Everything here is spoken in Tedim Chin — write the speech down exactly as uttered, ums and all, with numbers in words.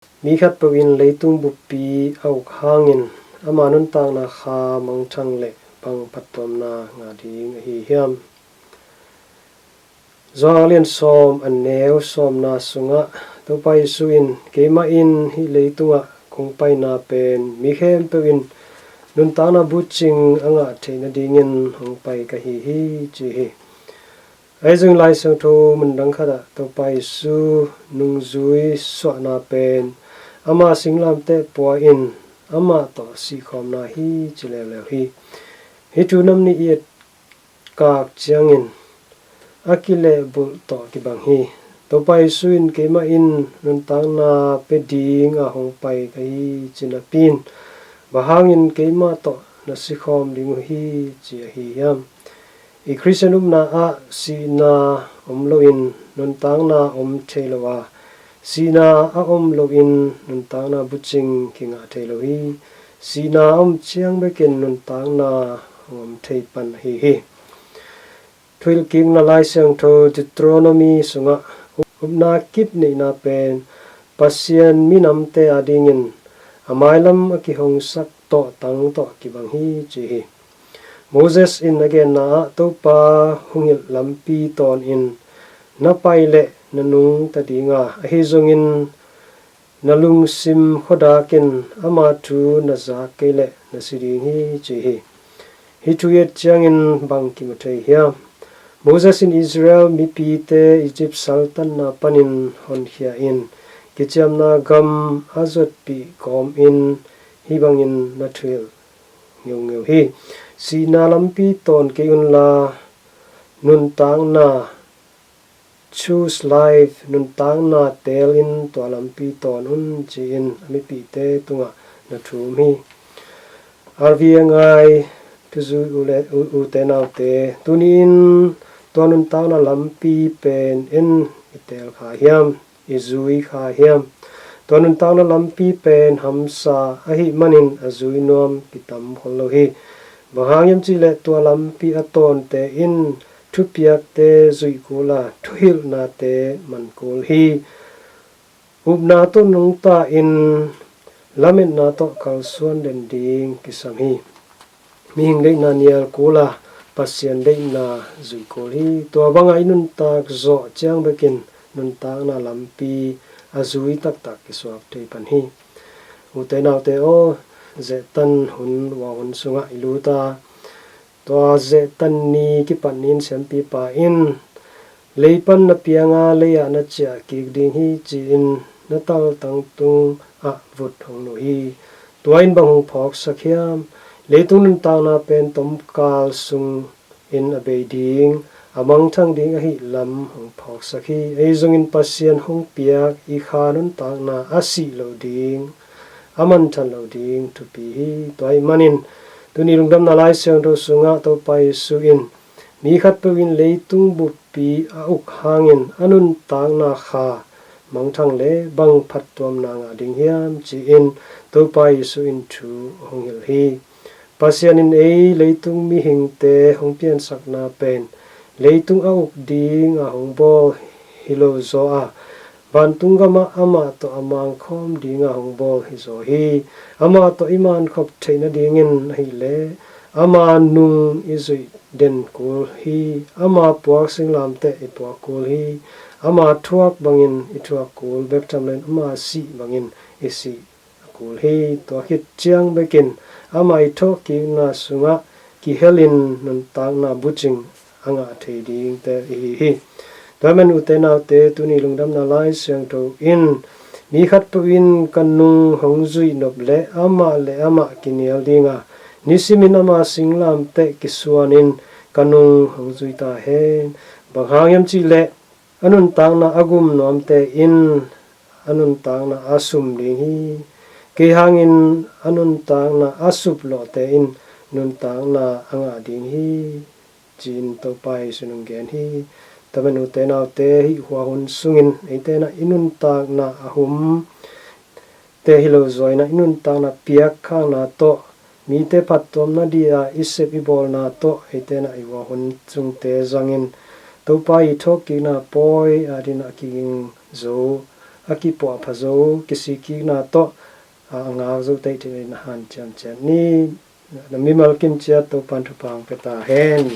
Mi khatpeuh in leitung buppi a uk hangin ama nuntakna kha mangthang leh bang phattuamna ngah ding ahi hiam? Johan a lian sawm a neu sawmna sungah Topa Jesu in, "Keimah in hih leitungah kong paina pen mi khempeuh in nuntakna bucing a ngah theih nadingin hong pai ka hi hi," ci hi. Ahi zongin Lai Siangtho mun dang khatah Topa Jesu nungzui suahna pen ama singlamteh pua in amah tawh sihkhawmna hi ci leuleu hi. Hih thu nam nih i et kak ciangin a kilehbulh tawh kibang hi. Topa Jesu in, "Keimah in nuntakna pia ding a hong pai ka hi," ci napi in, "Bang hangin keimah tawh na sikhawm ding uh hi?" ci ahi hiam? I Khristian upna ah sihna om loin nuntakna om thei lo a, sihna a om loin nuntakna bucing kingah thei lo hi. Sihna a om ciang bekin nuntakna hong om thei pan ahi hi. Thuhilhkikna Lai Siangtho Deuteronomy sungah upna kip neihna pen Pasian minamte adingin a mailam a kihongsak tawhtang tawh kibang hi ci hi. Moses in a genna ah Topa hong hilh lampi tawnin na pai leh na nungta dinga, ahi zongin na lungsim khuadakin ama thu na zak kei leh na si ding hi ci hi. Hih thu i et ciangin bang kimu thei hiam? Moses in Israel mipite Egypt saltanna panin honkhia in kiciamna gam a zuatpih kawmin hih bangin na thuhilh ngeungeu hi. Sihna lampi tawn kei unla, nuntakna, choose life, nuntakna teelin tua lampi tawn un ci-in a mipihte tungah na thum hi. R V A ngai thuzui u le, u, ute naute, tuni-in tua nuntakna lampi pen en i teel kha hiam? I zui kha hiam? Tua nuntakna lampi pen hamsa ahih manin a zui nuam kitam khol lo hi. Bang hang hiam cihleh tua lampi a tawnte in thupiakte zuih kul a, thuhilhnate man kul hi. Upna tawh nungta in lametna tawh kalsuan den ding kisam hi. Mihing deihna nial kul a, Pasian deihna zuih kul hi. Tua bangah i nuntak zawh ciang bekin nuntakna lampi a zui taktak kisuak thei pan hi. Ute naute aw, zehtan hun, ua hun sungah i lut a, tua zehtan ni kipat ni-in siampipa in, "Lei pan na pianga lei-ah na ciah kik ding hi," ci-in na taltang tungah vut hong luh hi. Tua in bang hong phawksak hiam? Leitung nuntakna pen tomkal sungin a bei ding, a mangthang ding ahih lam hong phawksak hi. Ahi zongin Pasian hong piak i kha nuntakna a sih loh ding, a mangthang loh ding thupi hi. Tua ahih manin tuni Lungdamna Lai Siangtho sungah Topa Jesu in, "Mi khatpeuh in leitung buppi a uk hangin a nuntakna kha mangthang leh bang phattuamna ngah ding hiam?" ci-in Topa Jesu in thu hong hilh hi. Pasian in ei leitung mihingte hong piansakna pen leitung a uk ding a hong bawl hi lo zaw a, vantung gamah amah tawh a mangkhawm ding a hong bawl hi zaw hi. Amah tawh i mankhop theih nadingin ahihleh ama nung i zuih den kul hi. Ama puak singlamteh i puak kul hi. Ama thuak bangin i thuak kul bek tham loin ama sih bangin i sih kul hi. Tua khit ciang bekin ama i thawhkikna sungah kihelin nuntakna bucing a ngah thei dingte i hi hi. Tua ahih manin ute naute, tuni Lungdamna Lai Siangtho in, "Mi khatpeuh in ka nung hong zuih nop leh amah le amah kinial ding a, nisimin ama singlamteh kisuanin ka nung hong zui ta hen. Bang hang hiam cihleh a nuntakna a gum nuamte in a nuntakna a sum ding hi. Kei hangin a nuntakna a sup lawhte in nuntakna a ngah ding hi," ci-in Topa Jesu in hong gen hi. Tua ahih manin ute naute, hih hua hun sungin eite in i nuntakna a hum te hi lo zaw in i nuntakna piakkhakna tawh, mite phattuamna dia i sep i bawlna tawh eite in i hua hun sungte zangin Topa i thawhkikna pawi adingin a kiging zo a kipuahpha zo, kisikkikna tawh a ngak zo teitei na hanciam ciat ni. Na mimal kim ciat Topan thupha hong pia ta hen.